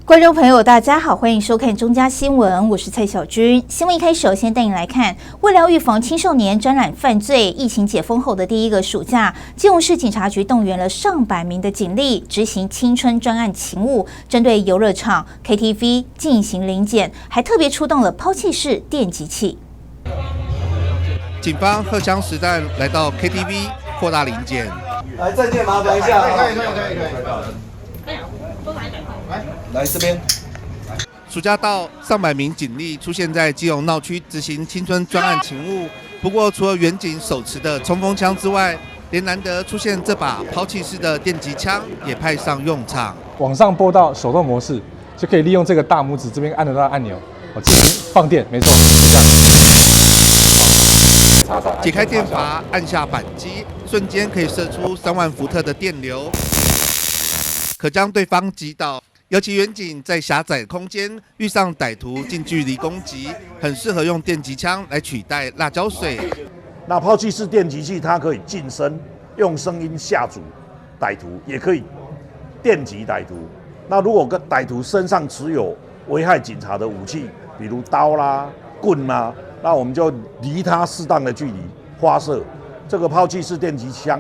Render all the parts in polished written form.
觀眾朋友，大家好，歡迎收看中嘉新聞，我是蔡小君。新聞一開始，先帶你來看，為了預防青少年沾染犯罪，疫情解封後的第一個暑假，基隆市警察局動員了上百名的警力，執行青春專案勤務，針對遊樂場、KTV 進行臨檢，還特別出動了拋棄式電擊器。警方荷槍實彈來到 KTV 擴大臨檢。來，證件麻煩一下。可以可以可以可以。來這邊。暑假到，上百名警力出現在基隆鬧區執行青春專案勤務。不過，除了員警手持的衝鋒槍之外，連難得出現這把拋棄式的電擊槍也派上用場。往上撥到手動模式，就可以利用這個大拇指這邊按得到按鈕，進行放電。沒錯，就這樣。解開電閥，按下扳機，瞬間可以射出3萬伏特的電流，可將對方擊倒。尤其員警在狹窄空間遇上歹徒近距離攻擊，很適合用電擊槍來取代辣椒水。那拋棄式電擊器，它可以近身用聲音嚇阻歹徒，也可以電擊歹徒。那如果個歹徒身上持有危害警察的武器，比如刀啦、棍啦，那我們就離他適當的距離發射。這個拋棄式電擊槍、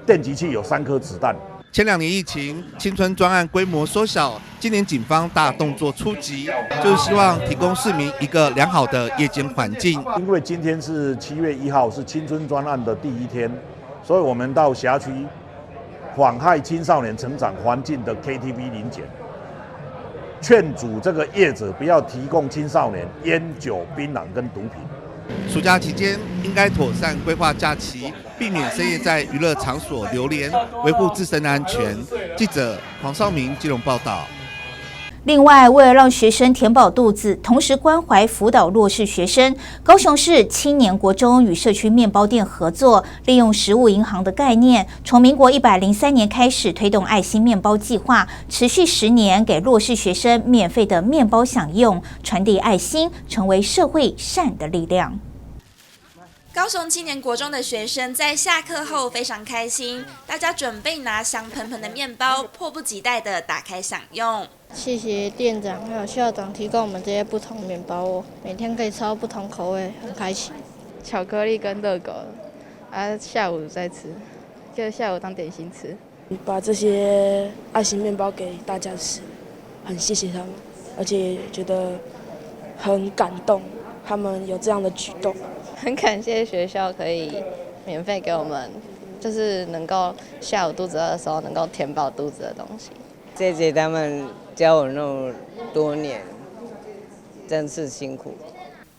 電擊器有3顆子彈。前2年疫情，青春專案規模縮小，今年警方大動作出擊，就是希望提供市民一個良好的夜間環境。因為今天是7月1號，是青春專案的第一天，所以我們到轄區妨害青少年成長環境的 KTV 臨檢，勸阻這個業者不要提供青少年菸酒、檳榔跟毒品。暑假期間應該妥善規劃假期，避免深夜在娛樂場所流連，維護自身的安全。記者黃少明基隆報道。另外，為了讓學生填飽肚子，同時關懷輔導弱勢學生，高雄市青年國中與社區麵包店合作，利用食物銀行的概念，從民國103年開始推動愛心麵包計劃，持續10年給弱勢學生免費的麵包享用，傳遞愛心，成為社會善的力量。高雄青年國中的學生在下課後非常開心，大家準備拿香噴噴的麵包，迫不及待地打開享用。謝謝店長還有校長提供我們這些不同麵包哦，每天可以吃到不同口味，很開心。巧克力跟熱狗，啊，下午再吃，就下午當點心吃。把這些愛心麵包給大家吃，很謝謝他們，而且覺得很感動，他們有這樣的舉動。很感謝學校可以免費給我們，就是能夠下午肚子餓的時候能夠填飽肚子的東西。謝謝他們教我那麼多年，真是辛苦。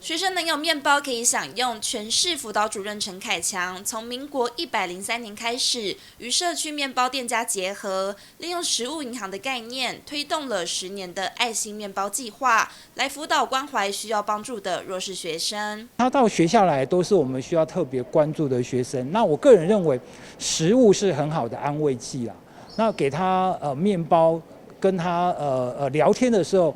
學生能有麵包可以享用，全市輔導主任陳凱強從民國103年開始，與社區麵包店家結合，利用食物銀行的概念，推動了10年的愛心麵包計劃，來輔導關懷需要幫助的弱勢學生。他到學校來都是我們需要特別關注的學生。那我個人認為，食物是很好的安慰劑啊。那給他麵包，跟他聊天的時候，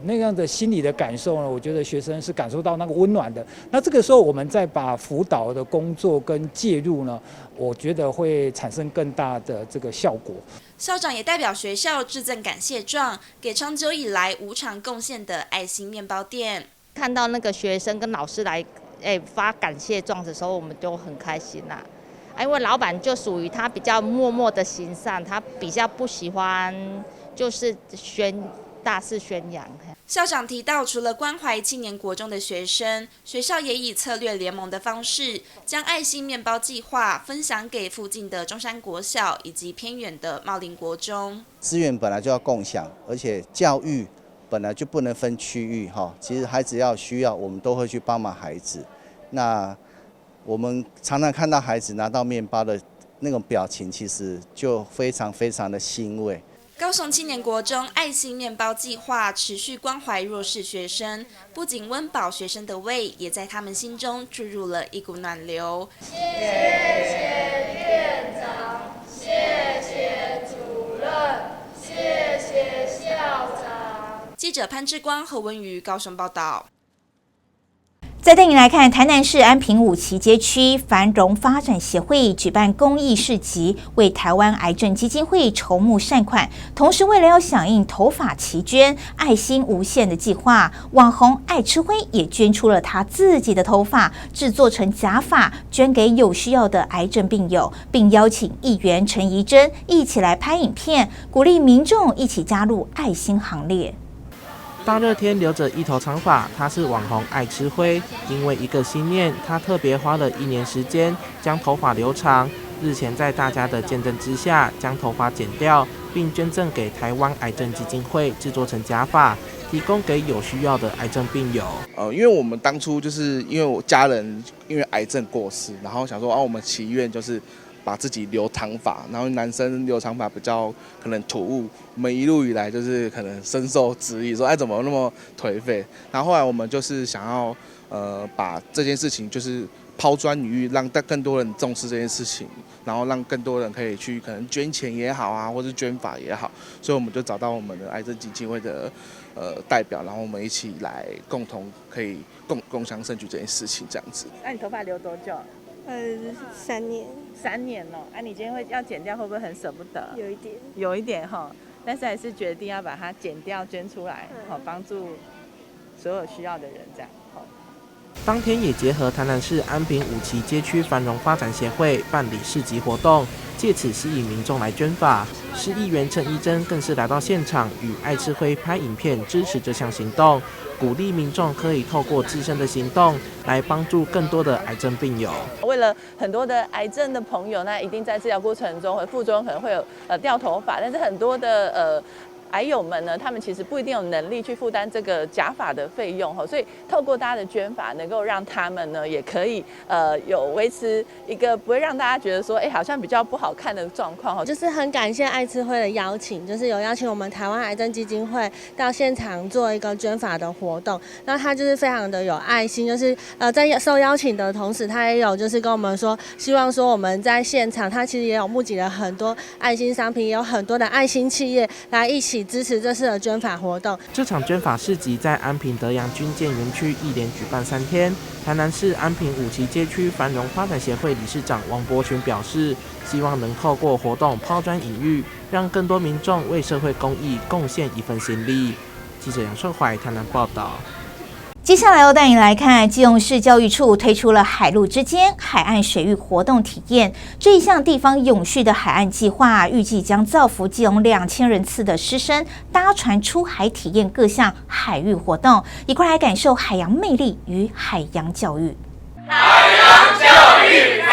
那樣的心理的感受呢，我覺得學生是感受到那個溫暖的。那這個時候，我們再把輔導的工作跟介入呢，我覺得會產生更大的這個效果。校長也代表學校致贈感謝狀，給長久以來無償貢獻的愛心麵包店。看到那個學生跟老師來發感謝狀的時候，我們就很開心啦。因為老闆就屬於他比較默默的行善，他比較不喜歡就是大肆宣揚。校長提到，除了關懷青年國中的學生，學校也以策略聯盟的方式，將愛心麵包計劃分享給附近的中山國小以及偏遠的茂林國中。資源本來就要共享，而且教育本來就不能分區域哈。其實孩子要需要，我們都會去幫忙孩子。那我們常常看到孩子拿到麵包的那種表情，其實就非常非常的欣慰。高雄青年國中愛心麵包計劃持續關懷弱勢學生，不僅溫飽學生的胃，也在他們心中注入了一股暖流。謝謝店長，謝謝主任，謝謝校長。記者潘志光、何文瑜高雄報道。再带你来看，台南市安平五期街区繁荣发展协会举办公益市集，为台湾癌症基金会筹募善款。同时，为了要响应头发齐捐、爱心无限的计划，网红爱吃灰也捐出了他自己的头发，制作成假发，捐给有需要的癌症病友，并邀请议员陈怡贞一起来拍影片，鼓励民众一起加入爱心行列。大热天留着一头长发，他是网红爱吃灰。因为一个心念，他特别花了1年时间将头发留长。日前在大家的见证之下，将头发剪掉，并捐赠给台湾癌症基金会，制作成假发，提供给有需要的癌症病友。因为我们当初就是因为我家人因为癌症过世，然后想说啊，我们祈愿就是把自己留长发，然后男生留长发比较可能突兀。我们一路以来就是可能深受质疑，说哎怎么那么颓废？然后后来我们就是想要把这件事情就是抛砖引玉，让更多人重视这件事情，然后让更多人可以去可能捐钱也好啊，或是捐发也好。所以我们就找到我们的癌症基金会的代表，然后我们一起来共同可以共襄盛举这件事情这样子。那你头发留多久？ 3年。 3年哦，啊，你今天会要剪掉，会不会很舍不得？有一点。有一点哈，但是还是决定要把它剪掉，捐出来，好帮助所有需要的人，这样。好。当天也结合台南市安平五期街区繁荣发展协会办理市集活动，借此吸引民众来捐发。市议员陈怡贞更是来到现场，与爱吃灰拍影片支持这项行动，鼓励民众可以透过自身的行动来帮助更多的癌症病友。为了很多的癌症的朋友，那一定在治疗过程中和副作用可能会有掉头发，但是很多的癌友们呢，他们其实不一定有能力去负担这个假发的费用哈，所以透过大家的捐发，能够让他们呢也可以有维持一个不会让大家觉得说，哎，好像比较不好看的状况哈。就是很感谢爱吃灰的邀请，就是有邀请我们台湾癌症基金会到现场做一个捐发的活动。那他就是非常的有爱心，就是在受邀请的同时，他也有就是跟我们说，希望说我们在现场，他其实也有募集了很多爱心商品，也有很多的爱心企业来一起支持这次的捐发活动。这场捐发市集在安平德阳军舰园区一连举办3天。台南市安平五期街区繁荣发展协会理事长王伯群表示，希望能透过活动抛砖引玉，让更多民众为社会公益贡献一份心力。记者杨顺怀台南报道。接下来要带你来看，基隆市教育处推出了海陆之间海岸水域活动体验这一项地方永续的海岸计划，预计将造福基隆2000人次的师生搭船出海体验各项海域活动，一块来感受海洋魅力与海洋教育。海洋教育。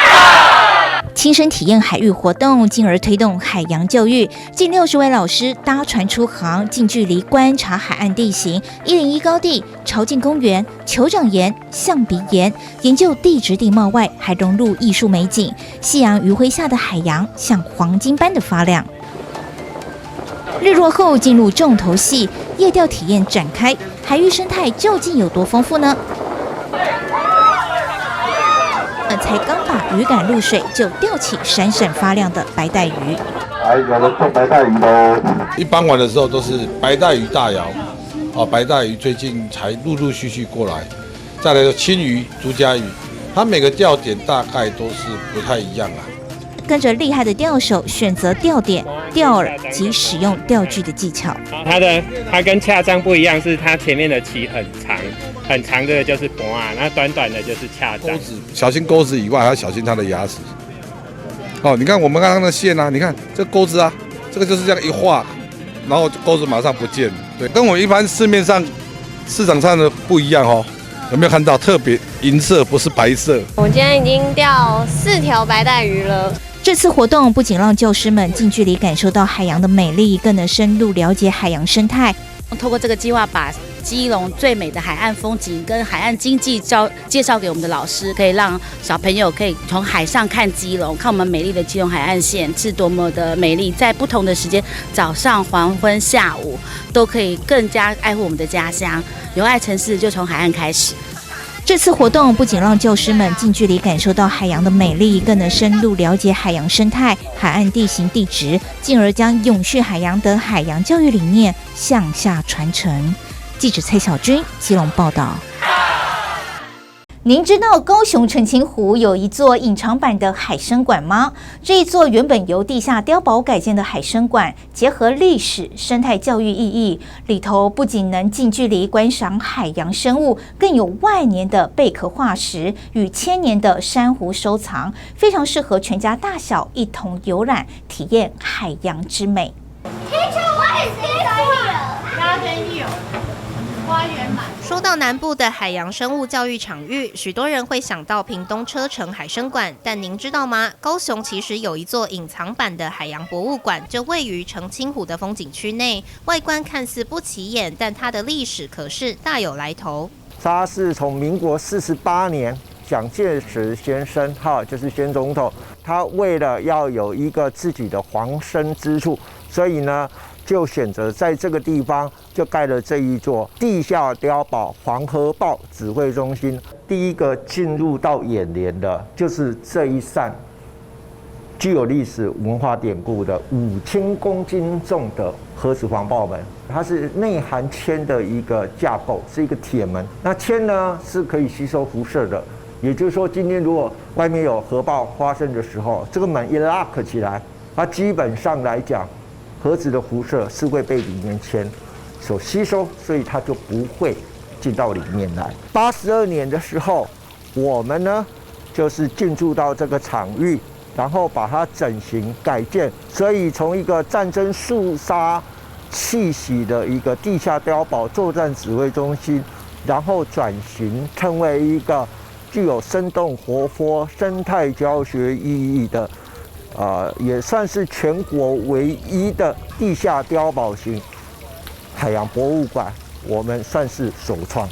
亲身体验海域活动，进而推动海洋教育。近60位老师搭船出航，近距离观察海岸地形、101高地、潮境公园、酋长岩、象鼻岩，研究地质地貌外，还融入艺术美景。夕阳余晖下的海洋，像黄金般的发亮。日落后进入重头戏，夜钓体验展开。海域生态究竟有多丰富呢？才刚把鱼竿入水，就钓起闪闪发亮的白带鱼。哎，有人做白带鱼喽！一傍晚的时候都是白带鱼大摇，哦，白带鱼最近才陆陆续续过来。再来个青鱼、竹荚鱼，它每个钓点大概都是不太一样啊。跟着厉害的钓手选择钓点、钓饵及使用钓具的技巧。它跟恰章不一样，是它前面的鳍很长，很长的就是脖啊，那短短的就是恰章。钩子，小心钩子以外，还要小心它的牙齿。哦，你看我们刚刚的线啊，你看这钩子啊，这个就是这样一画，然后钩子马上不见。对，跟我们一般市面上市场上的不一样哦。有没有看到特别银色，不是白色？我今天已经钓4条白带鱼了。这次活动不仅让教师们近距离感受到海洋的美丽，更能深入了解海洋生态。透过这个计划，把基隆最美的海岸风景跟海岸经济介绍给我们的老师，可以让小朋友可以从海上看基隆，看我们美丽的基隆海岸线是多么的美丽。在不同的时间，早上、黄昏、下午，都可以更加爱护我们的家乡。有爱城市就从海岸开始。这次活动不仅让教师们近距离感受到海洋的美丽，更能深入了解海洋生态、海岸地形地质，进而将永续海洋等海洋教育理念向下传承。记者蔡小军基隆报道。您知道高雄澄清湖有一座隐藏版的海生馆吗？这一座原本由地下碉堡改建的海生馆，结合历史、生态教育意义，里头不仅能近距离观赏海洋生物，更有万年的贝壳化石与千年的珊瑚收藏，非常适合全家大小一同游览，体验海洋之美。 Teacher, what is this one? 花园满。说到南部的海洋生物教育场域，许多人会想到屏东车城海生馆，但您知道吗？高雄其实有一座隐藏版的海洋博物馆，就位于澄清湖的风景区内。外观看似不起眼，但它的历史可是大有来头。它是从民国48年，蒋介石先生，哈，就是先总统，他为了要有一个自己的防身之处，所以呢，就选择在这个地方就盖了这一座地下碉堡防核爆指挥中心。第一个进入到眼帘的就是这一扇具有历史文化典故的5000公斤重的核子防爆门，它是内含铅的一个架构，是一个铁门。那铅呢是可以吸收辐射的，也就是说，今天如果外面有核爆发生的时候，这个门一 lock 起来，它基本上来讲，核子的辐射是会被里面铅所吸收，所以它就不会进到里面来。82年的时候，我们呢就是进驻到这个场域，然后把它整形改建，所以从一个战争肃杀气息的一个地下碉堡作战指挥中心，然后转型成为一个具有生动活泼、生态教学意义的，也算是全国唯一的地下碉堡型海洋博物馆，我们算是首创。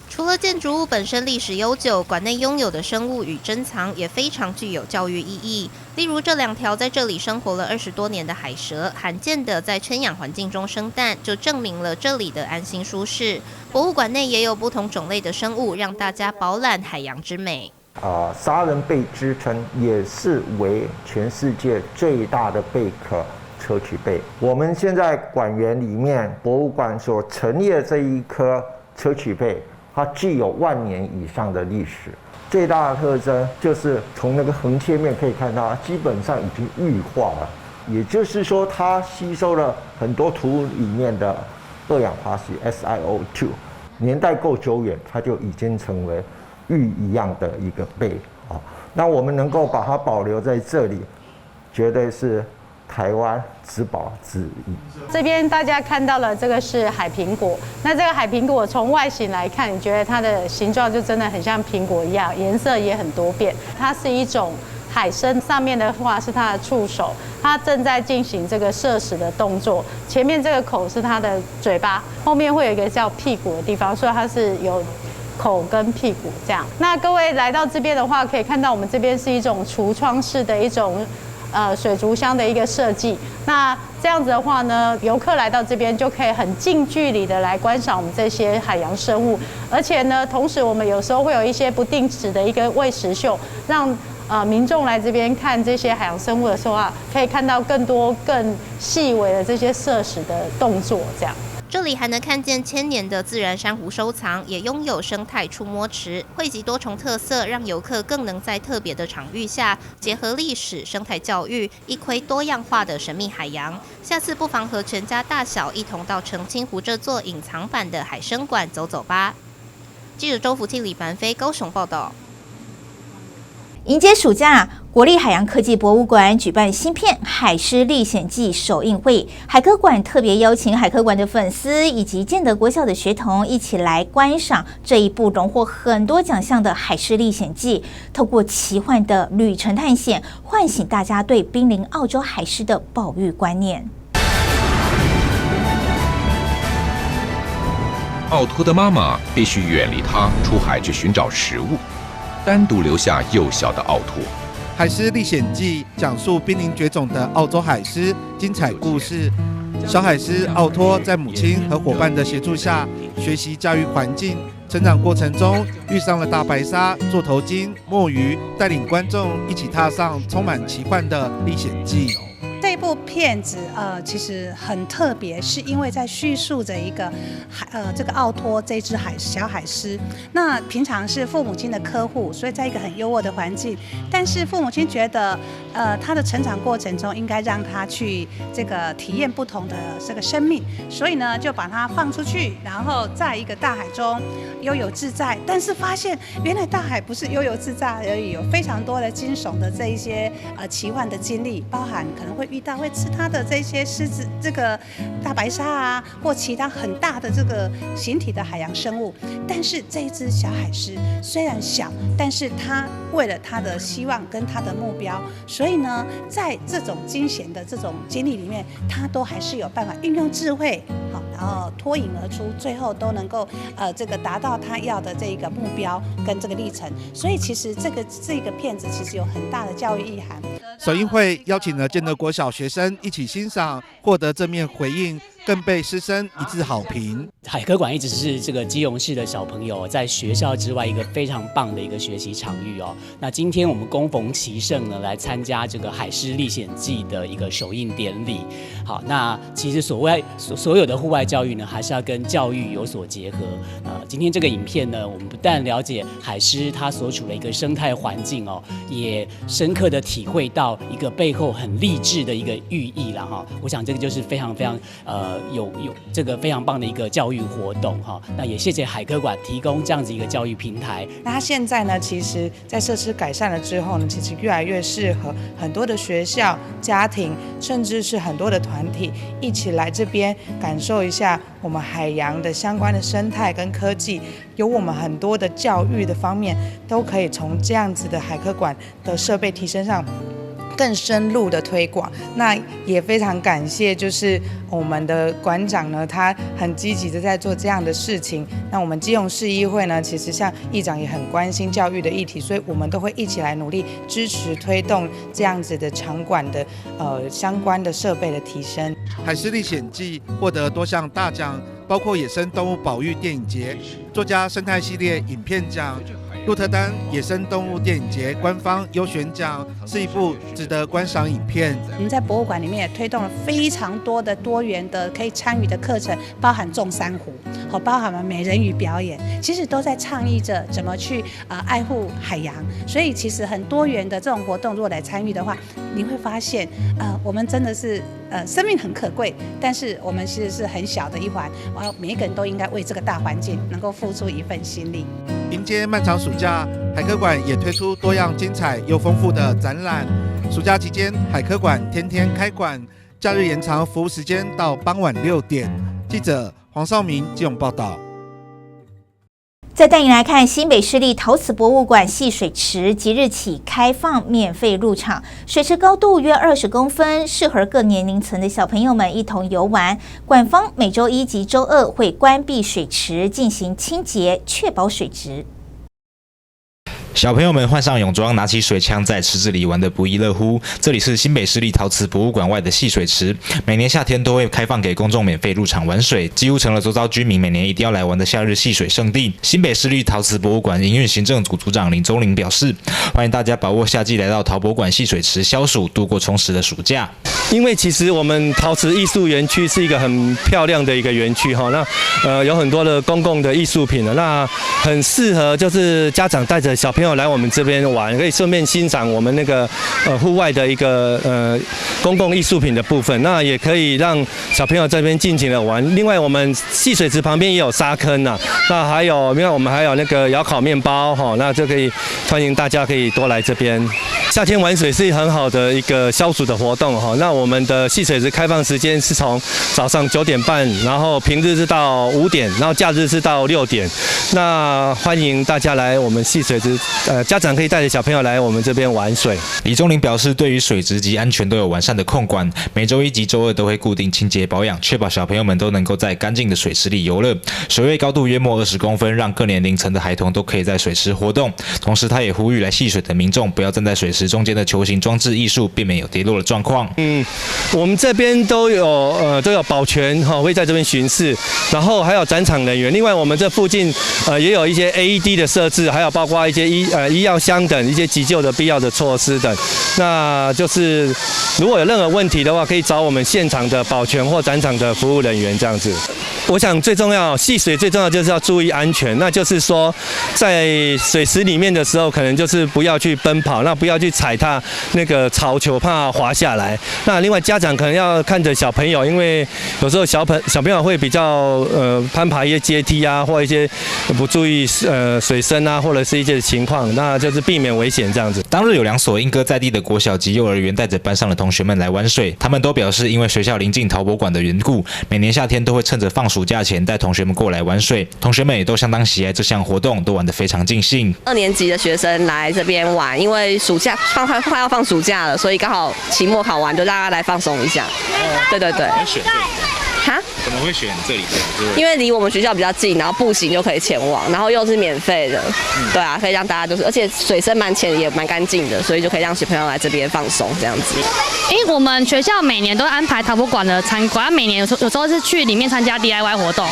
除了建筑物本身历史悠久，馆内拥有的生物与珍藏也非常具有教育意义。例如这两条在这里生活了20多年的海蛇，罕见的在圈养环境中生蛋，就证明了这里的安心舒适。博物馆内也有不同种类的生物，让大家饱览海洋之美。啊，砂人贝之称也是为全世界最大的贝壳硨磲贝。我们现在馆员里面，博物馆所陈列这一颗硨磲贝，它具有万年以上的历史。最大的特征就是从那个横切面可以看到，基本上已经玉化了，也就是说，它吸收了很多土里面的二氧化矽 SiO2，年代够久远，它就已经成为玉一样的一个贝啊。那我们能够把它保留在这里，绝对是台湾之宝之一。这边大家看到了，这个是海苹果。那这个海苹果从外形来看，你觉得它的形状就真的很像苹果一样，颜色也很多变。它是一种海参，上面的话是它的触手，它正在进行这个摄食的动作。前面这个口是它的嘴巴，后面会有一个叫屁股的地方，所以它是有口跟屁股这样。那各位来到这边的话，可以看到我们这边是一种橱窗式的一种水族箱的一个设计。那这样子的话呢，游客来到这边就可以很近距离的来观赏我们这些海洋生物，而且呢，同时我们有时候会有一些不定时的一个喂食秀，让民众来这边看这些海洋生物的时候啊，可以看到更多更细微的这些摄食的动作，这样。这里还能看见千年的自然珊瑚收藏，也拥有生态触摸池，汇集多重特色，让游客更能在特别的场域下，结合历史、生态教育，一窥多样化的神秘海洋。下次不妨和全家大小一同到澄清湖这座隐藏版的海生馆走走吧。记者周福庆、李凡飞高雄报道。迎接暑假，国立海洋科技博物馆举办新片《海狮历险记》首映会。海科馆特别邀请海科馆的粉丝以及建德国小的学童一起来观赏这一部荣获很多奖项的《海狮历险记》。透过奇幻的旅程探险，唤醒大家对濒临澳洲海狮的保育观念。奥托的妈妈必须远离他，出海去寻找食物。单独留下幼小的奥托。《海狮历险记》讲述濒临绝种的澳洲海狮精彩故事。小海狮奥托在母亲和伙伴的协助下，学习驾驭环境，成长过程中遇上了大白鲨、座头鲸、墨鱼，带领观众一起踏上充满奇幻的历险记。这这部片子其实很特别，是因为在叙述着一个这个奥托这只小海狮。那平常是父母亲的呵护，所以在一个很优渥的环境，但是父母亲觉得，他的成长过程中应该让他去这个体验不同的这个生命，所以呢就把他放出去，然后在一个大海中悠游自在。但是发现原来大海不是悠游自在而已，有非常多的惊悚的这一些奇幻的经历，包含可能会遇到会吃它的这些狮子、这个大白鲨啊，或其他很大的这个形体的海洋生物。但是这一只小海狮虽然小，但是它为了它的希望跟它的目标，所以呢，在这种惊险的这种经历里面，它都还是有办法运用智慧，好，然后脱颖而出，最后都能够这个达到他要的这个目标跟这个历程。所以其实这个片子其实有很大的教育意涵。首映会邀请了建德国小学生一起欣赏，获得正面回应，更被师生一致好评。海科馆一直是这个基隆市的小朋友在学校之外一个非常棒的一个学习场域哦。那今天我们恭逢其盛呢，来参加这个《海狮历险记》的一个首映典礼。好，那其实所有的户外教育呢，还是要跟教育有所结合。今天这个影片呢，我们不但了解海狮它所处的一个生态环境哦，也深刻的体会到一个背后很励志的一个寓意了哈。我想这个就是非常非常有这个非常棒的一个教育活动哈。那也谢谢海科馆提供这样子一个教育平台。那它现在呢，其实在设施改善了之后呢，其实越来越适合很多的学校、家庭，甚至是很多的团体一起来这边感受一下我们海洋的相关的生态跟科技，有我们很多的教育的方面，都可以从这样子的海科馆的设备提升上更深入的推广。那也非常感谢，就是我们的馆长呢，他很积极的在做这样的事情。那我们基隆市议会呢，其实像议长也很关心教育的议题，所以我们都会一起来努力支持推动这样子的场馆的相关的设备的提升。《海狮历险记》获得多项大奖，包括野生动物保育电影节、作家生态系列影片奖、鹿特丹野生动物电影节官方优选奖，是一部值得观赏影片。我们在博物馆里面也推动了非常多的多元的可以参与的课程，包含种珊瑚，好，包含了美人鱼表演，其实都在倡议着怎么去爱护海洋。所以其实很多元的这种活动，如果来参与的话，你会发现，我们真的是生命很可贵，但是我们其实是很小的一环，每一个人都应该为这个大环境能够付出一份心力。迎接漫长暑假，海科馆也推出多样精彩又丰富的展览。暑假期间，海科馆天天开馆，假日延长服务时间到傍晚6点。记者黄少明基隆报道。再带你来看新北市立陶瓷博物馆戏水池，即日起开放免费入场。水池高度约20公分，适合各年龄层的小朋友们一同游玩。馆方每周一及周二会关闭水池进行清洁，确保水质。小朋友们换上泳装，拿起水枪，在池子里玩得不亦乐乎。这里是新北市立陶瓷博物馆外的戏水池，每年夏天都会开放给公众免费入场玩水，几乎成了周遭居民每年一定要来玩的夏日戏水胜地。新北市立陶瓷博物馆营运行政组组长林宗林表示，欢迎大家把握夏季来到陶博馆戏水池消暑，度过充实的暑假。因为其实我们陶瓷艺术园区是一个很漂亮的一个园区哈，那有很多的公共的艺术品，那很适合就是家长带着小朋友来我们这边玩，可以顺便欣赏我们那个户外的一个公共艺术品的部分，那也可以让小朋友这边尽情的玩。另外，我们戏水池旁边也有沙坑呐，那还有，另外我们还有那个窑烤面包哈，那就可以欢迎大家可以多来这边。夏天玩水是很好的一个消暑的活动哈。那我们的戏水池开放时间是从早上9点半，然后平日是到5点，然后假日是到6点。那欢迎大家来我们戏水池。家长可以带着小朋友来我们这边玩水。李宗林表示，对于水质及安全都有完善的控管，每周一及周二都会固定清洁保养，确保小朋友们都能够在干净的水池里游乐。水位高度约莫20公分，让各年龄层的孩童都可以在水池活动。同时，他也呼吁来戏水的民众不要站在水池中间的球形装置艺术，避免有跌落的状况。我们这边都有保全哈，会在这边巡视，然后还有展场人员。另外，我们这附近也有一些 AED 的设置，还有包括一些醫藥箱等一些急救的必要的措施等。那就是如果有任何問題的話，可以找我們現場的保全或展場的服務人員這樣子。我想最重要，戲水最重要就是要注意安全，那就是說在水池裡面的時候，可能就是不要去奔跑，那不要去踩踏那個草球，怕滑下來。那另外家長可能要看着小朋友，因為有時候小朋友會比較攀爬一些階梯啊，或一些不注意水深啊，或者是一些情況，那就是避免危險這樣子。當日有2所鶯歌在地的國小及幼兒園帶着班上的同學們來玩水，他們都表示，因為學校臨近陶博館的緣故，每年夏天都會趁着放暑假前帶同學們過來玩水，同學們也都相當喜愛這項活動，都玩得非常盡興。2年級的學生來這邊玩，因為暑假快要放暑假了，所以剛好期末考完就讓大家來放鬆一下。對對對。哈？怎麼會選這裡？因為離我們學校比較近，然後步行就可以前往，然後又是免費的，對啊，可以讓大家就是，而且水深蠻淺，也蠻乾淨的，所以就可以讓小朋友來這邊放鬆這樣子。因為我們學校每年都安排陶博館的參觀，每年有時候是去裡面參加 DIY 活動，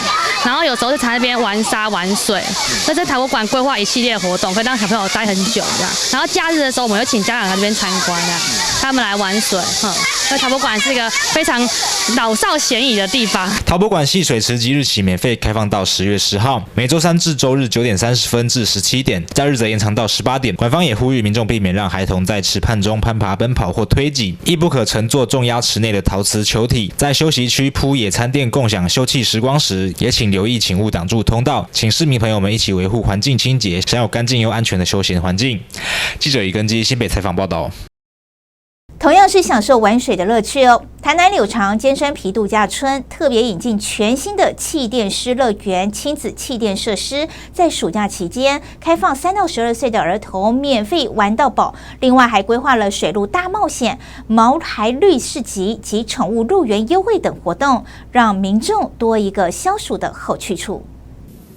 然後有時候是在那邊玩沙玩水。那在陶博館規劃一系列活動，可以讓小朋友待很久這樣。然後假日的時候，我們會請家長來這邊參觀啊，他們來玩水。那陶博館是一個非常老少咸宜的地方。陶博館戲水池即日起免費開放到10月10號，每週三至週日9點30分至17點，假日則延長到18點。館方也呼籲民眾避免讓孩童在池畔中攀爬、奔跑或推擠，亦不可乘坐重壓池內的陶瓷球體。在休息區鋪野餐墊共享休憩時光時，也請留意，請勿擋住通道。請市民朋友們一起維護環境清潔，享有乾淨又安全的休閒環境。記者李根基新北採訪報道。同樣是享受玩水的樂趣哦。台南柳長尖山埤度假村特別引進全新的氣墊濕樂園親子氣墊設施，在暑假期間開放3到12歲的兒童免費玩到飽。另外還規劃了水陸大冒險、毛孩綠市集及寵物入園優惠等活動，讓民眾多一個消暑的好去處。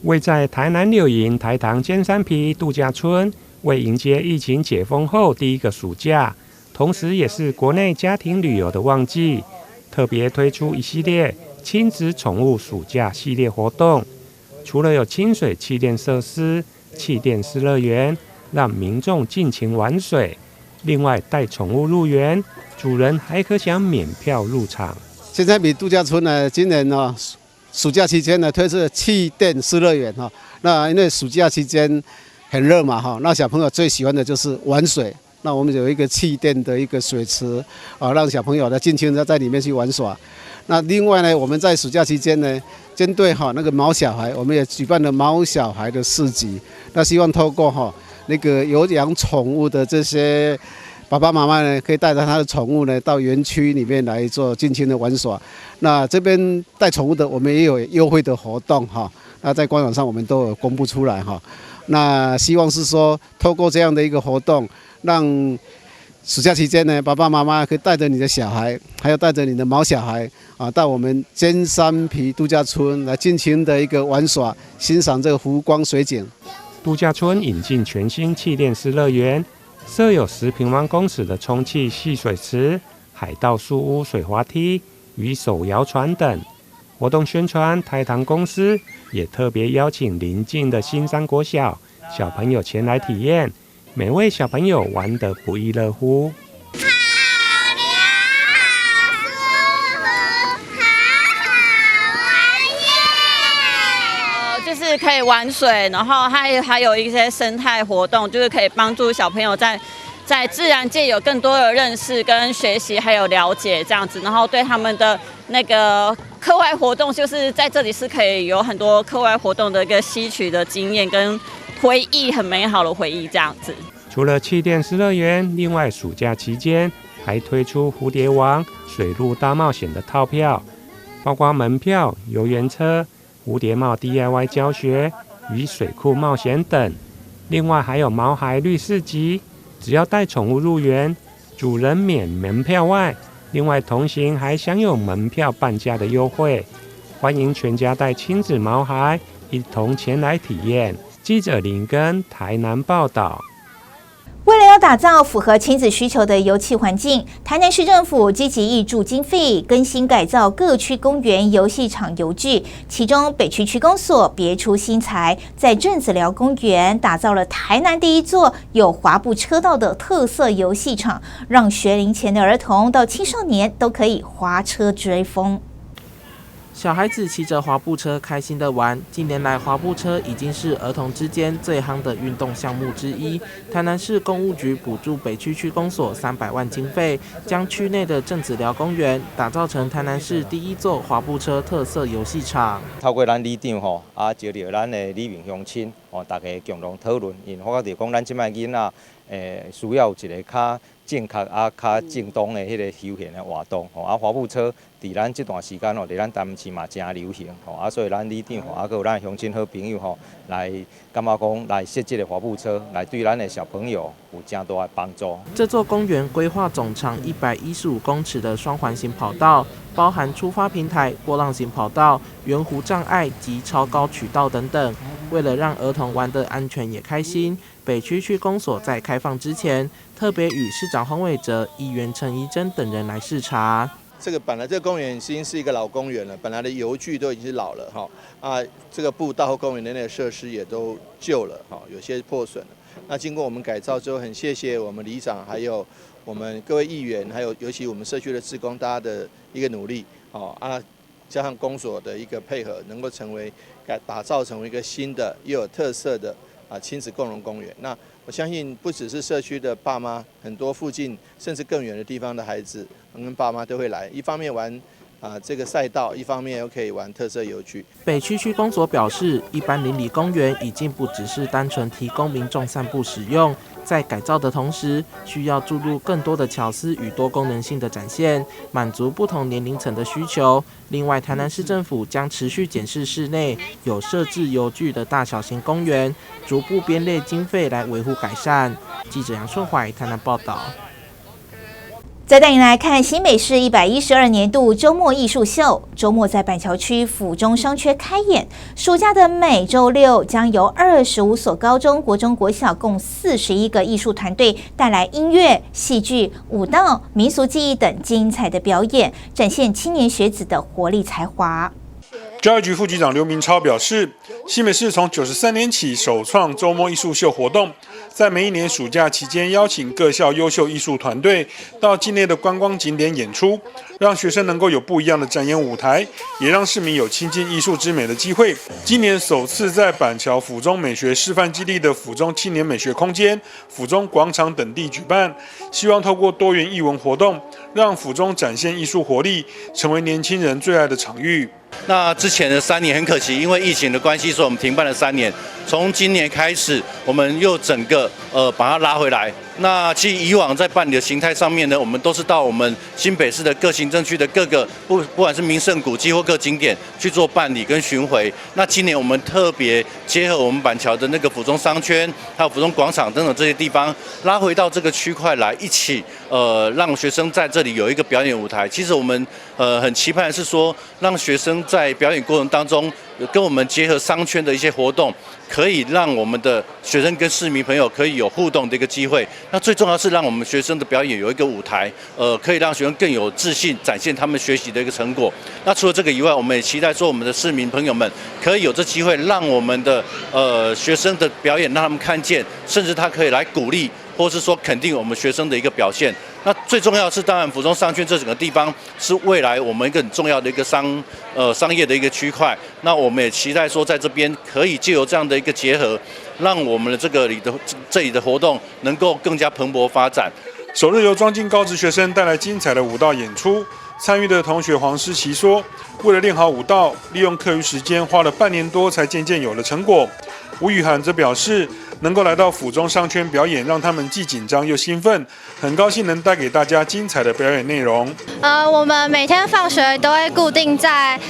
位在台南柳營台糖尖山埤度假村，為迎接疫情解封後第一個暑假，同時也是國內家庭旅遊的旺季，特別推出一系列親子寵物暑假系列活動。除了有清水氣墊設施、氣墊濕樂園，讓民眾盡情玩水；另外帶寵物入園，主人還可享免票入場。尖山埤度假村呢，今年呢暑假期間呢推出了氣墊濕樂園哈。那因為暑假期間很熱嘛哈，那小朋友最喜歡的就是玩水。那我們有一個氣墊的一個水池啊，讓小朋友呢盡情的在裡面去玩耍。那另外呢，我們在暑假期間呢，針對哈那個毛小孩，我們也舉辦了毛小孩的市集。那希望透過哈那個有養寵物的這些爸爸媽媽呢，可以帶着他的寵物呢到園區裡面來做盡情的玩耍。那這邊帶寵物的，我們也有優惠的活動哈。那在官網上我們都有公布出來哈。那希望是說，透過這樣的一個活動，讓暑假期間呢，爸爸媽媽可以帶着你的小孩，還有帶着你的毛小孩啊，到我們尖山埤度假村來盡情的一個玩耍，欣賞這個湖光水景。度假村引進全新氣墊式樂園，設有10平方公尺的充氣戲水池、海盜樹屋水滑梯與手搖船等。活動宣傳，台糖公司也特別邀請鄰近的新山國小小朋友前來體驗。每位小朋友玩得不亦樂乎。好涼，好舒服，好好玩耶！就是可以玩水，然後還有一些生態活動，就是可以幫助小朋友在自然界有更多的認識跟學習，還有了解這樣子，然後對他們的那個課外活動，就是在這裡是可以有很多課外活動的一個吸取的經驗跟回憶，很美好的回憶這樣子。除了氣墊濕樂園，另外暑假期間還推出蝴蝶王水陸大冒險的套票，包括門票、遊園車、蝴蝶帽 DIY 教學與水庫冒險等。另外還有毛孩綠市集，只要帶寵物入園，主人免門票外，另外同行還享有門票半價的優惠。歡迎全家帶親子毛孩一同前來體驗。記者林根台南報道。為了要要打造符合亲子需求的游憩环境，台南市政府积极挹注经费，更新改造各区公园游戏场游具。其中北区区公所别出心裁，在郑子寮公园打造了台南第一座有滑步车道的特色游戏场，让学龄前的儿童到青少年都可以滑车追风。小孩子骑着滑步车开心的玩。近年来，滑步车已经是儿童之间最夯的运动项目之一。台南市工务局补助北区区公所300万经费，将区内的郑子寮公园打造成台南市第一座滑步车特色游戏场。透过咱里长吼，召集咱的里民乡亲吼，大家共同讨论，𪜶发觉著讲咱这摆囡仔，需要有一个较正确啊、较正当的彼个休闲的活动吼，滑步车伫咱这段时间吼，伫咱台南市嘛诚流行吼，所以咱里长吼，阁有咱乡亲好朋友吼，来感觉讲来设计个滑步车，来对咱的小朋友有诚大的帮助。这座公园规划总长115公尺的双环形跑道，包含出发平台、波浪形跑道、圆弧障碍及超高曲道等等。为了让儿童玩得安全也开心，北区区公所在开放之前，特别与市长黄伟哲、议员陈怡贞等人来视察。这个本来这个公园已经是一个老公园了，本来的游具都已经是老了哈啊，这个步道公园的那个设施也都旧了哈，有些破损了。那经过我们改造之后，很谢谢我们里长，还有我们各位议员，还有尤其我们社区的志工，大家的一个努力哦啊，加上公所的一个配合，能够成为改打造成为一个新的又有特色的亲子共融公园。那我相信不只是社区的爸妈，很多附近甚至更远的地方的孩子跟爸妈都会来，一方面玩这个赛道，一方面又可以玩特色游具。北区区公所表示，一般邻里公园已经不只是单纯提供民众散步使用，在改造的同时，需要注入更多的巧思与多功能性的展现，满足不同年龄层的需求。另外，台南市政府将持续检视市内有设置游具的大小型公园，逐步编列经费来维护改善。记者杨顺怀台南报道。再带你来看新北市112年度周末艺术秀，周末在板桥区府中商圈开演。暑假的每周六将由25所高中国中国小共41个艺术团队带来音乐、戏剧、舞蹈、民俗技艺等精彩的表演，展现青年学子的活力才华。教育局副局长刘明超表示，新北市从93年起首创周末艺术秀活动，在每一年暑假期间邀请各校优秀艺术团队到境内的观光景点演出，让学生能够有不一样的展演舞台，也让市民有亲近艺术之美的机会。今年首次在板桥府中美学示范基地的府中青年美学空间、府中广场等地举办，希望透过多元艺文活动，让府中展现艺术活力，成为年轻人最爱的场域。那之前的三年很可惜，因为疫情的关系，所以我们停办了三年。从今年开始，我们又整个把它拉回来。那其实以往在办理的形态上面呢，我们都是到我们新北市的各行政区的各个不管是名胜古迹或各景点去做办理跟巡回。那今年我们特别结合我们板桥的那个府中商圈，还有府中广场等等这些地方，拉回到这个区块来一起，让学生在这里有一个表演舞台。其实我们很期盼是说，让学生在表演过程当中，跟我们结合商圈的一些活动，可以让我们的学生跟市民朋友可以有互动的一个机会。那最重要是让我们学生的表演有一个舞台，可以让学生更有自信，展现他们学习的一个成果。那除了这个以外，我们也期待说我们的市民朋友们可以有这机会，让我们的学生的表演让他们看见，甚至他可以来鼓励，或是说肯定我们学生的一个表现。那最重要的是，当然府中商圈这整个地方是未来我们一个很重要的一个商业的一个区块。那我们也期待说，在这边可以借由这样的一个结合，让我们的这个里的这里的活动能够更加蓬勃发展。首日由庄敬高职学生带来精彩的舞蹈演出，参与的同学黄诗琪说：“为了练好舞蹈，利用课余时间花了半年多，才渐渐有了成果。”吴雨涵则表示，能够来到府中商圈表演，让他们既紧张又兴奋，很高兴能带给大家精彩的表演内容。我们每天放学都会固定在，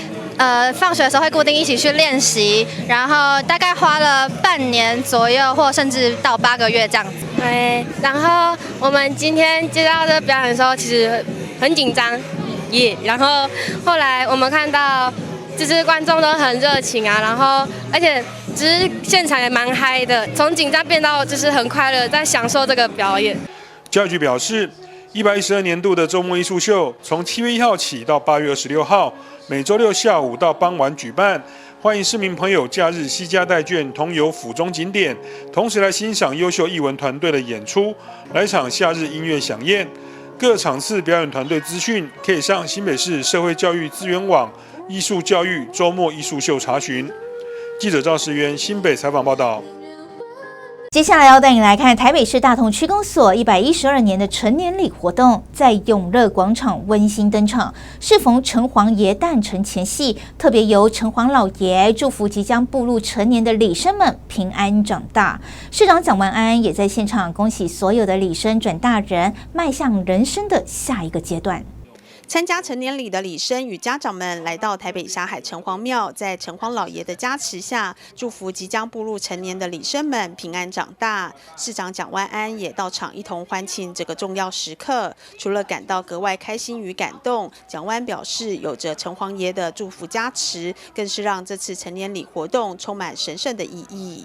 放学的时候会固定一起去练习，然后大概花了半年左右，或甚至到8个月这样子。对，然后我们今天接到这个表演的时候，其实很紧张，耶。然后后来我们看到，就是观众都很热情啊，然后而且。只是現場也蠻嗨的，從緊張變到就是很快樂，在享受這個表演。教育局表示，112年度的周末藝術秀從7月1號起到8月26號，每週六下午到傍晚舉辦，歡迎市民朋友假日攜家帶眷同遊府中景點，同時來欣賞優秀藝文團隊的演出，來場夏日音樂饗宴。各場次表演團隊資訊可以上新北市社會教育資源網藝術教育周末藝術秀查詢。記者趙世淵新北採訪報道。接下來要帶你來看台北市大同區公所112年的成年禮活動，在永樂廣場溫馨登場。適逢城隍爺誕辰前夕，特別由城隍老爺祝福即將步入成年的禮生們平安長大。市長蔣萬安也在現場恭喜所有的禮生轉大人，邁向人生的下一個階段。參加成年禮的禮生與家長們來到台北霞海城隍廟，在城隍老爺的加持下，祝福即將步入成年的禮生們平安長大。市長蔣萬安也到場一同歡慶這個重要時刻。除了感到格外開心與感動，蔣萬安表示，有着城隍爺的祝福加持，更是讓這次成年禮活動充滿神聖的意義。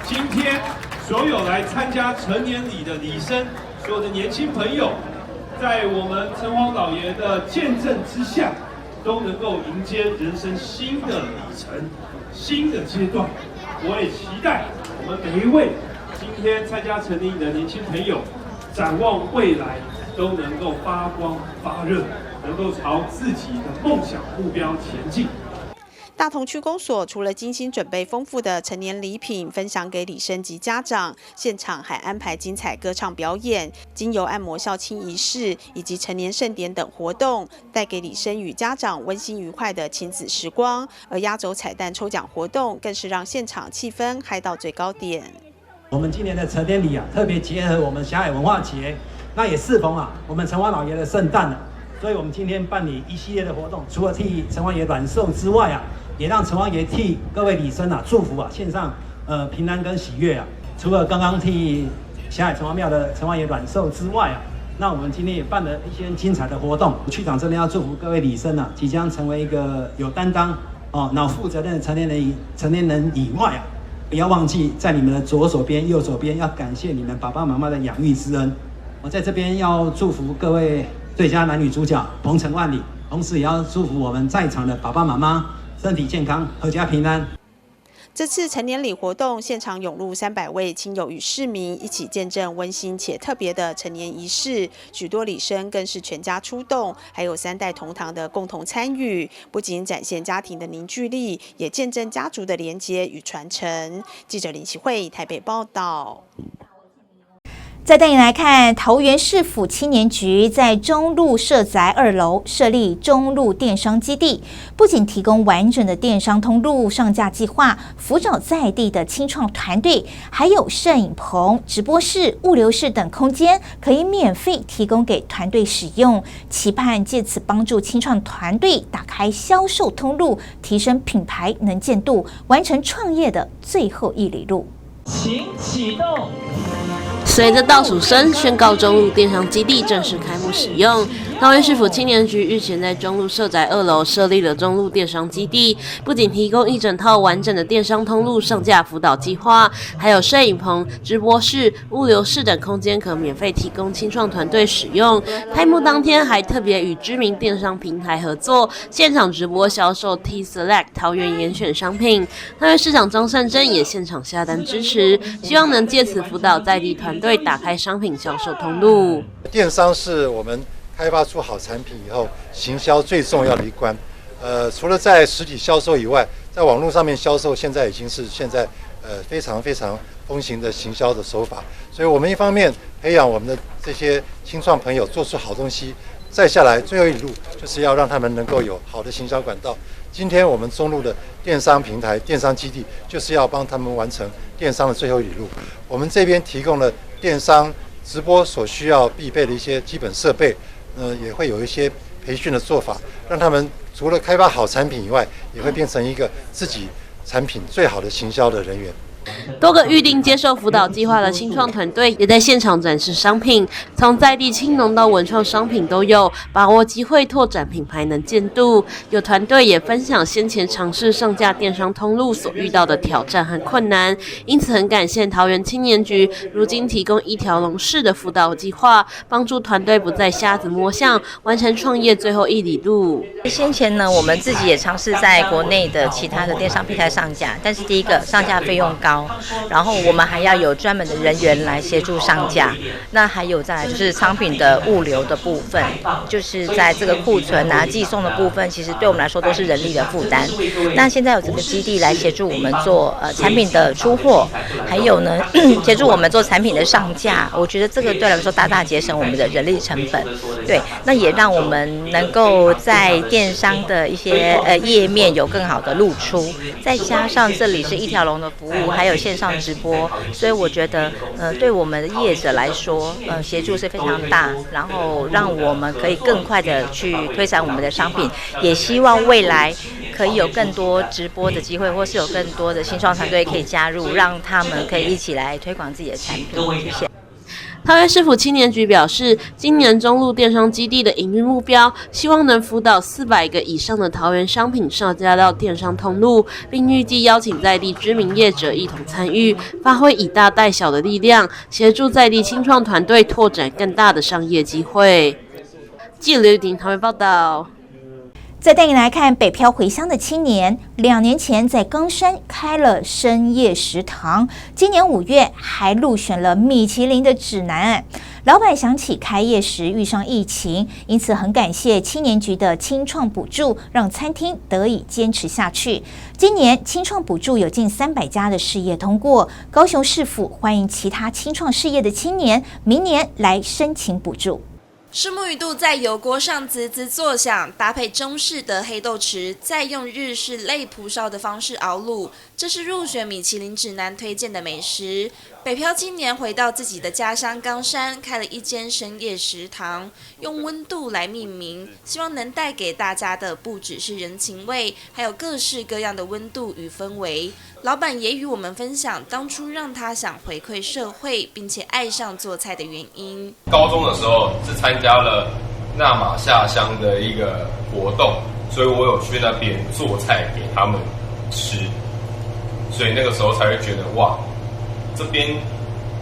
今天所有來參加成年禮的禮生，所有的年輕朋友，在我們城隍老爺的見證之下，都能夠迎接人生新的里程、新的階段。我也期待我們每一位今天參加成年禮的年輕朋友，展望未來都能夠發光發熱，能夠朝自己的夢想目標前進。大同區公所除了精心準備豐富的成年禮品分享給禮生及家長，現場還安排精彩歌唱表演、精油按摩孝親儀式以及成年盛典等活動，帶給禮生與家長溫馨愉快的親子時光。而壓軸彩蛋抽獎活動更是讓現場氣氛嗨到最高點。我們今年的成年禮啊，特別結合我們霞海文化節，那也適逢啊我們城隍老爺的聖誕，所以我們今天辦理一系列的活動，除了替城隍爺軟壽之外啊，也讓城隍爺替各位禮生啊祝福啊，獻上平安跟喜悅啊。除了剛剛替霞海城隍廟的城隍爺軟壽之外啊，那我們今天也辦了一些精彩的活動。區長這邊要祝福各位禮生啊，即將成為一個有擔當哦、那負責任的成年人以外啊，不要忘記在你們的左手邊、右手邊要感謝你們爸爸媽媽的養育之恩。我在這邊要祝福各位最佳男女主角鵬程萬里，同時也要祝福我們在場的爸爸媽媽身體健康，闔家平安。這次成年禮活動現場湧入300位親友與市民，一起見證溫馨且特別的成年儀式。許多禮生更是全家出動，還有三代同堂的共同參與，不僅展現家庭的凝聚力，也見證家族的連結與傳承。記者林啟慧台北報道。再帶你來看，桃園市府青年局在中路社宅2樓設立中路電商基地，不僅提供完整的電商通路上架計劃，輔導在地的青創團隊，還有攝影棚、直播室、物流室等空間，可以免費提供給團隊使用，期盼借此幫助青創團隊打開銷售通路，提升品牌能見度，完成創業的最後一里路。請啟動。隨着倒數聲宣告中路電商基地正式開幕使用，桃園市府青年局日前在中路社宅2樓設立了中路電商基地，不僅提供一整套完整的電商通路上架輔導計劃，還有攝影棚、直播室、物流室等空間可免費提供青創團隊使用。開幕當天還特別與知名電商平台合作，現場直播銷售 T Select 桃園嚴選商品。桃園市長張善政也現場下單支持，希望能借此輔導在地團隊打開商品銷售通路。電商是我們開發出好產品以後，行銷最重要的一關。除了在實體銷售以外，在網絡上面銷售，現在已經是現在非常非常風行的行銷的手法。所以，我們一方面培養我們的這些青創朋友做出好東西，再下來最後一里路就是要讓他們能夠有好的行銷管道。今天我們中路的電商平台、電商基地，就是要幫他們完成電商的最後一里路。我們這邊提供了電商直播所需要必備的一些基本設備，也會有一些培訓的做法，讓他們除了開發好產品以外，也會變成一個自己產品最好的行銷的人員。多个预定接受辅导计划的新创团队也在现场展示商品，从在地青农到文创商品都有，把握机会拓展品牌能见度。有团队也分享先前尝试上架电商通路所遇到的挑战和困难，因此很感谢桃园青年局如今提供一条龙式的辅导计划，帮助团队不再瞎子摸象，完成创业最后一里路。先前呢，我们自己也尝试在国内的其他的电商平台上架，但是第一个上架费用高，然后我们还要有专门的人员来协助上架，那还有再来就是商品的物流的部分，就是在这个库存啊、寄送的部分，其实对我们来说都是人力的负担。那现在有这个基地来协助我们做产品的出货，还有呢协助我们做产品的上架，我觉得这个对来说大大节省我们的人力成本。对，那也让我们能够在电商的一些页面有更好的露出，再加上这里是一条龙的服务，还有线上直播，所以我觉得，对我们的业者来说，协助是非常大，然后让我们可以更快的去推展我们的商品，也希望未来可以有更多直播的机会，或是有更多的新创团队可以加入，让他们可以一起来推广自己的产品。谢谢。桃园市府青年局表示，今年中路电商基地的营运目标，希望能辅导400个以上的桃园商品上架到电商通路，并预计邀请在地知名业者一同参与，发挥以大带小的力量，协助在地青创团队拓展更大的商业机会。记者刘婷桃园报道。再带你来看北漂回乡的青年，2年前在冈山开了深夜食堂，今年5月还入选了米其林的指南。老板想起开业时遇上疫情，因此很感谢青年局的青创补助，让餐厅得以坚持下去。今年青创补助有近300家的事业通过，高雄市府欢迎其他青创事业的青年明年来申请补助。虱目鱼肚在油锅上滋滋作响，搭配中式的黑豆豉，再用日式类蒲烧的方式熬卤，这是入选米其林指南推荐的美食。北漂青年回到自己的家乡冈山，开了一间深夜食堂，用温度来命名，希望能带给大家的不只是人情味，还有各式各样的温度与氛围。老板也与我们分享当初让他想回馈社会，并且爱上做菜的原因。高中的时候是参加了那玛夏乡的一个活动，所以我有去那边做菜给他们吃，所以那个时候才会觉得哇，这边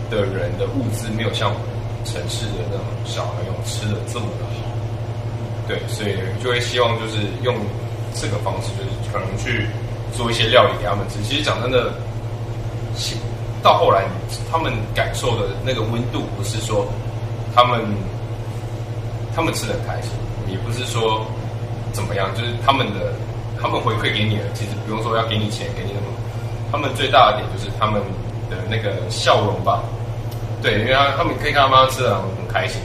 的人的物资没有像我们城市的那种小朋友吃的这么的好，对，所以就会希望就是用这个方式，就是可能去做一些料理给他们吃。其实讲真的，到后来他们感受的那个温度，不是说他们吃的很开心，也不是说怎么样，就是他们回馈给你的，其实不用说要给你钱，给你什么，他们最大的点就是他们的那个笑容吧。对，因为他们可以看到妈妈吃的很开心，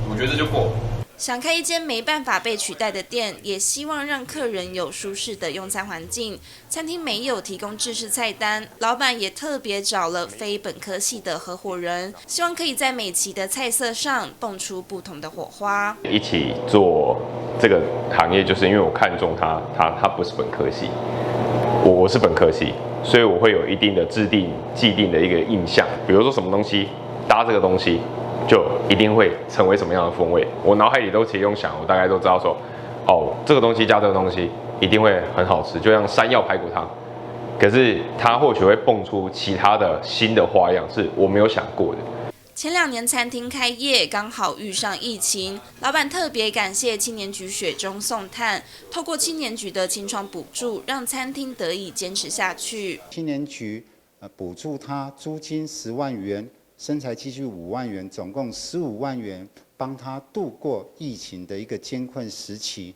我觉得这就够。想开一间没办法被取代的店，也希望让客人有舒适的用餐环境。餐厅没有提供制式菜单，老板也特别找了非本科系的合伙人，希望可以在每期的菜色上蹦出不同的火花。一起做这个行业，就是因为我看中他，他不是本科系，我是本科系，所以我会有一定的制定既定的一个印象，比如说什么东西搭这个东西，就一定会成为什么样的风味？我脑海里都其实用想，我大概都知道说，哦，这个东西加这个东西一定会很好吃，就像山药排骨汤。可是它或许会蹦出其他的新的花样，是我没有想过的。前2年餐厅开业刚好遇上疫情，老板特别感谢青年局雪中送炭，透过青年局的青创补助，让餐厅得以坚持下去。青年局补助他租金10万元。生财器具5万元，总共15万元，帮他度过疫情的一个艰困时期。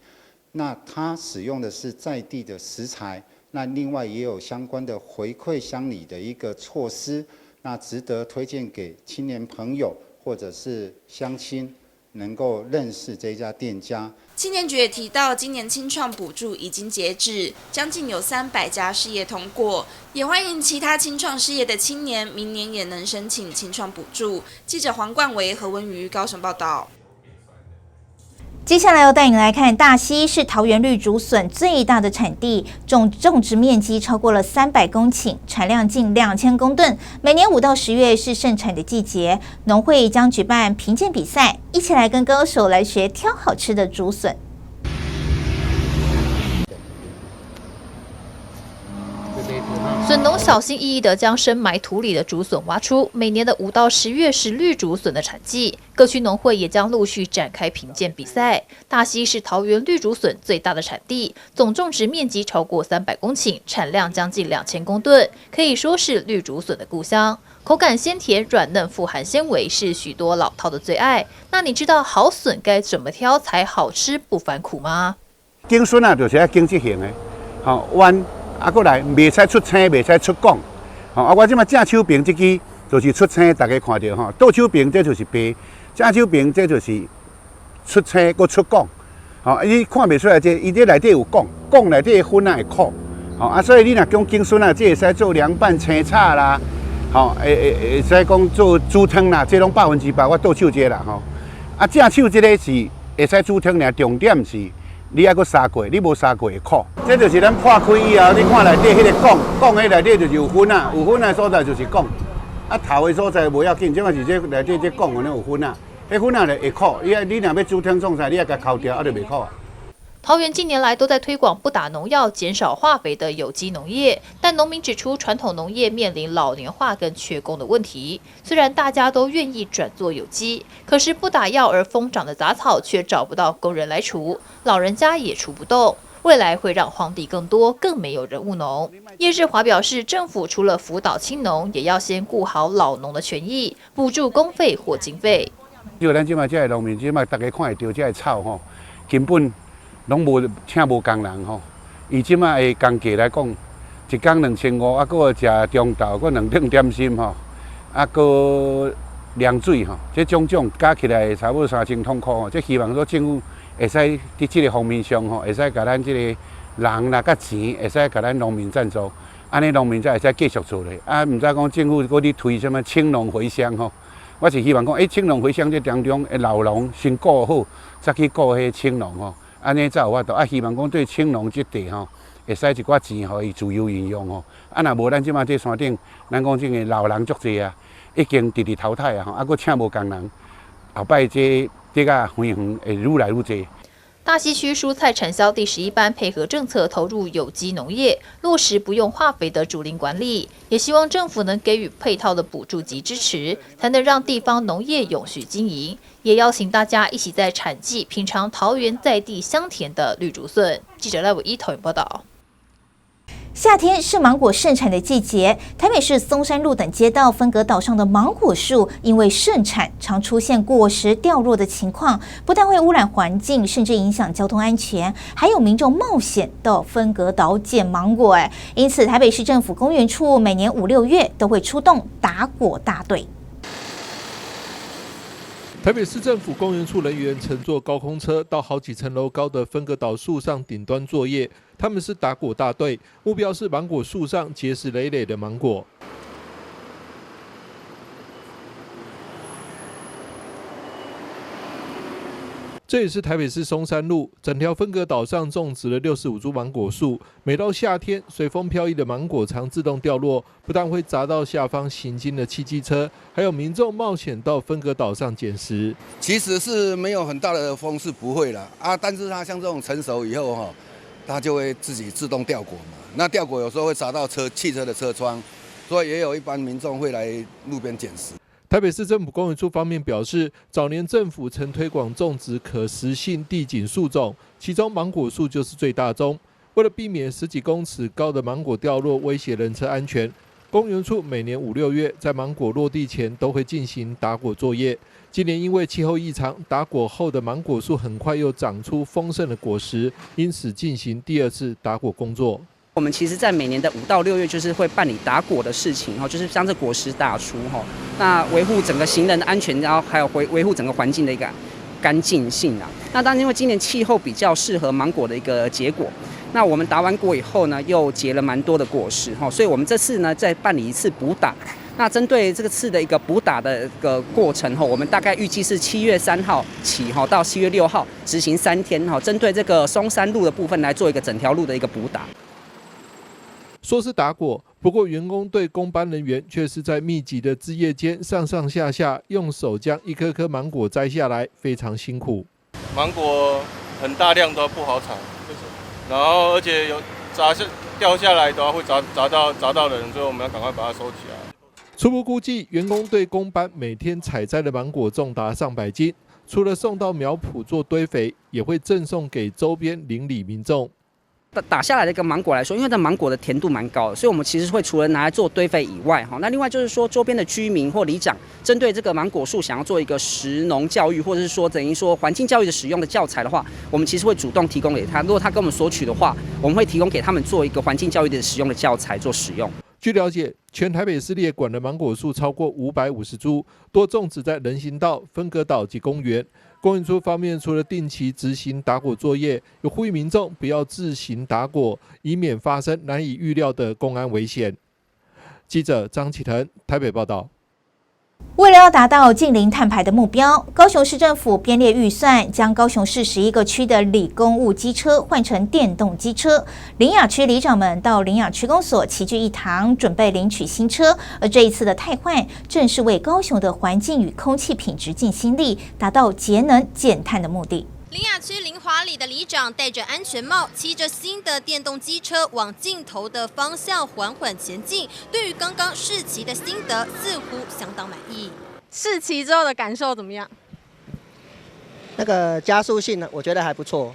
那他使用的是在地的食材，那另外也有相关的回馈乡里的一个措施，那值得推荐给青年朋友或者是乡亲，能够认识这家店家。青年局也提到，今年青创补助已经截止，将近有300家事业通过，也欢迎其他青创事业的青年，明年也能申请青创补助。记者黄冠维、何文瑜高雄报道。接下来要带你来看，大溪是桃园绿竹笋最大的产地，种植面积超过了300公顷，产量近2000公吨。每年5到10月是盛产的季节，农会将举办评鉴比赛，一起来跟高手来学挑好吃的竹笋。笋农小心翼翼地将深埋土里的竹笋挖出。每年的5到10月是绿竹笋的产季，各区农会也将陆续展开评鉴比赛。大溪是桃园绿竹笋最大的产地，总种植面积超过300公顷，产量将近2000公吨，可以说是绿竹笋的故乡。口感鲜甜软嫩，富含纤维，是许多老饕的最爱。那你知道好笋该怎么挑才好吃不反苦吗？拣笋啊，就是爱拣这型的，吼弯。啊，阁来袂使出青，袂使出管。吼啊，我这马正手爿这支就是出青，大家看著吼。倒手爿这就是白，正手爿这就是出青阁出管。吼，你看袂出来这，伊这内底有管，管内底的粉仔会苦。吼啊，所以你若讲拣笋仔，这会使做凉拌、青炒啦，吼，会使讲做煮汤啦，这拢100%我倒手这啦吼。啊，正手这个是会使煮汤尔，重点是。你爱阁杀过，你无杀过会苦。这就是咱破开以后，你看内底彼个管，管彼内底就是有粉仔，有粉仔所在就是管。啊，头的所在无要紧，这马是这内底这管有有粉仔，彼粉仔就会苦。你爱你若欲煮汤创啥，你爱共抠掉，啊就袂苦啊。桃园近年来都在推广不打农药、减少化肥的有机农业，但农民指出，传统农业面临老年化跟缺工的问题。虽然大家都愿意转做有机，可是不打药而疯长的杂草却找不到工人来除，老人家也除不动。未来会让荒地更多，更没有人务农。叶志华表示，政府除了辅导青农，也要先顾好老农的权益，补助工费或经费。就咱这马这个农民，这马大家看会著这个草吼，根本拢无请无工人吼，以这马的工价来讲，一工2500，啊，阁食中昼，阁两顿点心吼，啊，阁凉水吼，这种种加起来差不多3000箍吼。这希望说政府会使伫这个方面上吼，会使共咱这个人啦、佮钱，会使共咱农民赞助，按呢农民才会使继续做咧。啊，毋知讲政府阁咧推啥物青农回乡吼，我是希望讲，青农回乡这当中，老农先顾好，再去顾彼青农吼。按呢才有法度啊！希望讲对青农这块吼，会使一寡钱，予伊自由运用吼。啊，若无咱这马这山顶，咱讲这个老人足济啊，已经直直淘汰啊，吼，啊，阁请无工人，后摆这个花园会愈来愈济。大溪区蔬菜产销第11班配合政策投入有机农业，落实不用化肥的竹林管理，也希望政府能给予配套的补助及支持，才能让地方农业永续经营。也邀请大家一起在产季品尝桃园在地香甜的绿竹笋。记者赖伟一桃园报道。夏天是芒果盛产的季节，台北市松山路等街道分隔岛上的芒果树，因为盛产，常出现果实掉落的情况，不但会污染环境，甚至影响交通安全，还有民众冒险到分隔岛捡芒果。哎，因此台北市政府公园处每年5、6月都会出动打果大队。台北市政府公园处人员乘坐高空车到好几层楼高的分隔岛树上顶端作业，他们是打果大队，目标是芒果树上结实累累的芒果。这也是台北市松山路整条分隔岛上种植了65株芒果树。每到夏天，随风飘逸的芒果常自动掉落，不但会砸到下方行经的汽机车，还有民众冒险到分隔岛上捡拾。其实是没有很大的风是不会了啊，但是它像这种成熟以后哈，它就会自己自动掉果嘛。那掉果有时候会砸到汽车的车窗，所以也有一般民众会来路边捡拾。台北市政府公园处方面表示，早年政府曾推广种植可食性地景树种，其中芒果树就是最大宗。为了避免十几公尺高的芒果掉落威胁人车安全，公园处每年5、6月在芒果落地前都会进行打果作业。今年因为气候异常，打果后的芒果树很快又长出丰盛的果实，因此进行第二次打果工作。我们其实，在每年的5到6月，就是会办理打果的事情，哈，就是将这果实打除，哈，那维护整个行人的安全，然后还有维护整个环境的一个干净性啊。那当然，因为今年气候比较适合芒果的一个结果，那我们打完果以后呢，又结了蛮多的果实，哈，所以我们这次呢，再办理一次补打。那针对这个次的一个补打的一个过程哈，我们大概预计是7月3号起哈，到7月6号执行3天哈，针对这个松山路的部分来做一个整条路的一个补打。说是打果，不过员工对工班人员却是在密集的枝叶间上上下下用手将一颗颗芒果摘下来，非常辛苦。芒果很大量都不好采，然后而且有砸下掉下来的话会砸到人，所以我们要赶快把它收起来。初步估计，员工对工班每天采摘的芒果重达上百斤，除了送到苗圃做堆肥，也会赠送给周边邻里民众。打下来的一个芒果来说，因为这芒果的甜度蛮高的，所以我们其实会除了拿来做堆肥以外，哈，那另外就是说周边的居民或里长针对这个芒果树想要做一个食农教育，或者是说等于说环境教育的使用的教材的话，我们其实会主动提供给他。如果他跟我们索取的话，我们会提供给他们做一个环境教育的使用的教材做使用。据了解，全台北市列管的芒果树超过550株，多种植在人行道、分隔岛及公园。公园处方面，除了定期执行打果作业，有呼吁民众不要自行打果，以免发生难以预料的公安危险。记者张启腾台北报道。为了要达到净零碳排的目标，高雄市政府编列预算，将高雄市11个区的里公务机车换成电动机车。苓雅区里长们到苓雅区公所齐聚一堂，准备领取新车。而这一次的汰换，正是为高雄的环境与空气品质尽心力，达到节能减碳的目的。苓雅区苓华里的里长戴着安全帽，骑着新的电动机车往尽头的方向缓缓前进。对于刚刚试骑的心得，似乎相当满意。试骑之后的感受怎么样？那个加速性呢，我觉得还不错。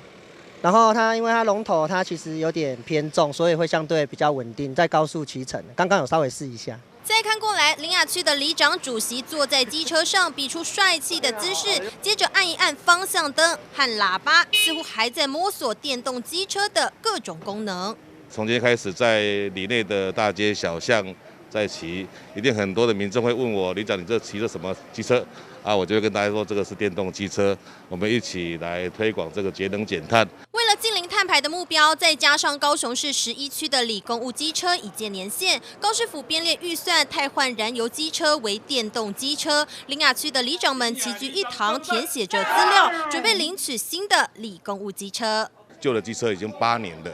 然后它因为它龙头它其实有点偏重，所以会相对比较稳定，在高速骑乘。刚刚有稍微试一下。再看过来，苓雅区的里长主席坐在机车上，比出帅气的姿势，接着按一按方向灯和喇叭，似乎还在摸索电动机车的各种功能。从今天开始，在里内的大街小巷在骑，一定很多的民众会问我，里长，你这骑的什么机车？啊，我就会跟大家说，这个是电动机车，我们一起来推广这个节能减碳。为了净零碳排的目标，再加上高雄市11区的里公务机车已届年限，高市府编列预算汰换燃油机车为电动机车。苓雅区的里长们齐聚一堂，填写着资料，准备领取新的里公务机车。旧的机车已经8年了。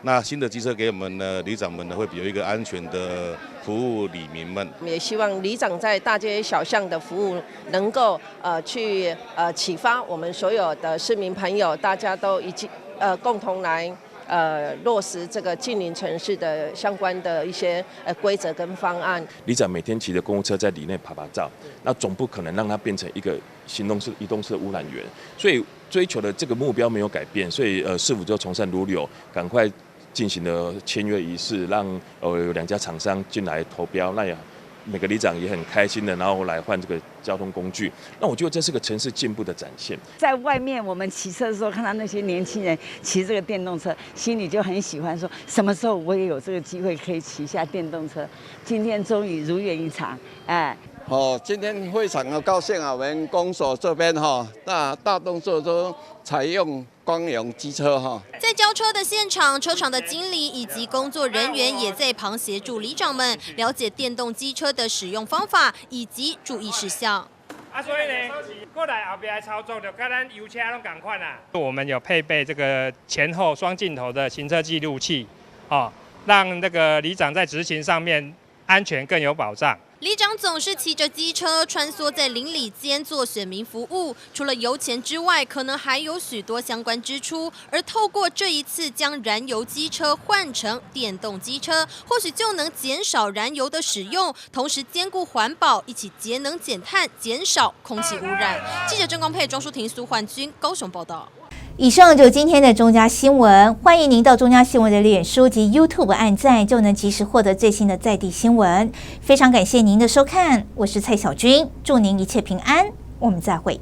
那新的机车给我们呢，里长们呢会有一个安全的服务里民们。我们也希望里长在大街小巷的服务能够去启发我们所有的市民朋友，大家都一起共同来落实这个净零城市的相关的一些规则跟方案。里长每天骑着公务车在里内趴趴走，那总不可能让它变成一个行动式、移动式的污染源，所以追求的这个目标没有改变，所以市府就从善如流，赶快进行了签约仪式，让有两家厂商进来投标，那也每个里长也很开心的，然后来换这个交通工具。那我觉得这是个城市进步的展现。在外面我们骑车的时候，看到那些年轻人骑这个电动车，心里就很喜欢，说什么时候我也有这个机会可以骑一下电动车。今天终于如愿以偿，哎。哦，今天非常的高兴啊！我们公所这边哈，大多数都采用光荣机车哈。在交车的现场，车厂的经理以及工作人员也在旁协助里长们了解电动机车的使用方法以及注意事项。啊，所以呢，过来后壁操作就佮咱油车拢仝款啦。我们有配备这个前后双镜头的行车记录器，哦，让那个里长在执勤上面安全更有保障。里长总是骑着机车穿梭在邻里间做选民服务，除了油钱之外，可能还有许多相关支出。而透过这一次将燃油机车换成电动机车，或许就能减少燃油的使用，同时兼顾环保，一起节能减碳，减少空气污染。记者郑光佩、庄淑婷、苏焕君高雄报道。以上就是今天的中嘉新闻，欢迎您到中嘉新闻的脸书及 YouTube 按赞，就能及时获得最新的在地新闻。非常感谢您的收看，我是蔡小军，祝您一切平安，我们再会。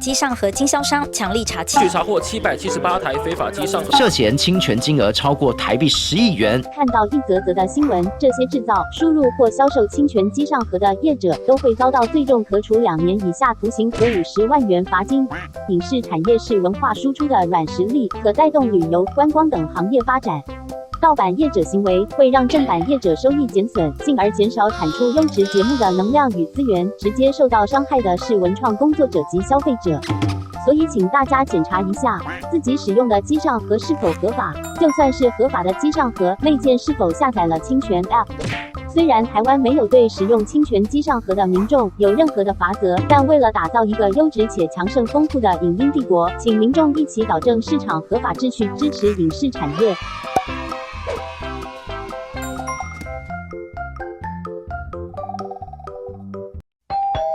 机上盒经销商强力查缉，据查获778台非法机上盒，涉嫌侵权金额超过台币10亿元。看到一则则的新闻，这些制造、输入或销售侵权机上盒的业者都会遭到最重可处2年以下徒刑和50万元罚金。影视产业是文化输出的软实力，可带动旅游、观光等行业发展。盗版业者行为会让正版业者收益减损，进而减少产出优质节目的能量与资源，直接受到伤害的是文创工作者及消费者。所以，请大家检查一下自己使用的机上盒是否合法，就算是合法的机上盒，内建是否下载了侵权 App。虽然台湾没有对使用侵权机上盒的民众有任何的罚则，但为了打造一个优质且强盛丰富的影音帝国，请民众一起导正市场合法秩序，支持影视产业。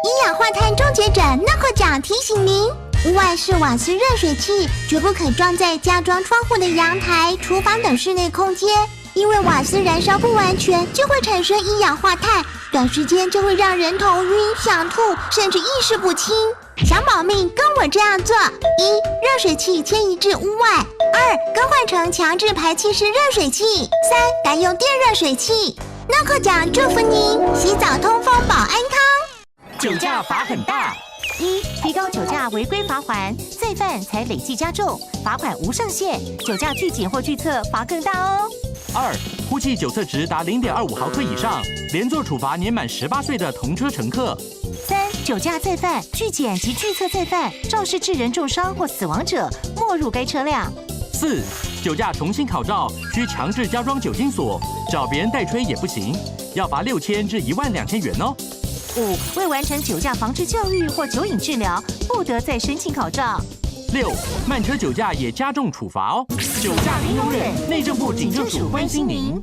一氧化碳终结者诺克奖提醒您：屋外是瓦斯热水器，绝不可装在加装窗户的阳台、厨房等室内空间，因为瓦斯燃烧不完全，就会产生一氧化碳，短时间就会让人头晕、想吐，甚至意识不清。想保命，跟我这样做：一、热水器迁移至屋外；二、更换成强制排气式热水器；三、改用电热水器。诺克奖祝福您，洗澡通风保安康。酒驾罚很大，一提高酒驾违规罚锾，再犯才累计加重，罚款无上限，酒驾拒检或拒测罚更大哦。二呼气酒测值达0.25毫克以上，连坐处罚年满18岁的同车乘客。三酒驾再犯、拒检及拒测再犯，肇事致人重伤或死亡者，没入该车辆。四酒驾重新考照需强制加装酒精锁，找别人代吹也不行，要罚6000至12000元哦。五未完成酒驾防治教育或酒瘾治疗，不得再申请考照。六慢车酒驾也加重处罚哦。酒驾零容忍，内政部警政署关心您。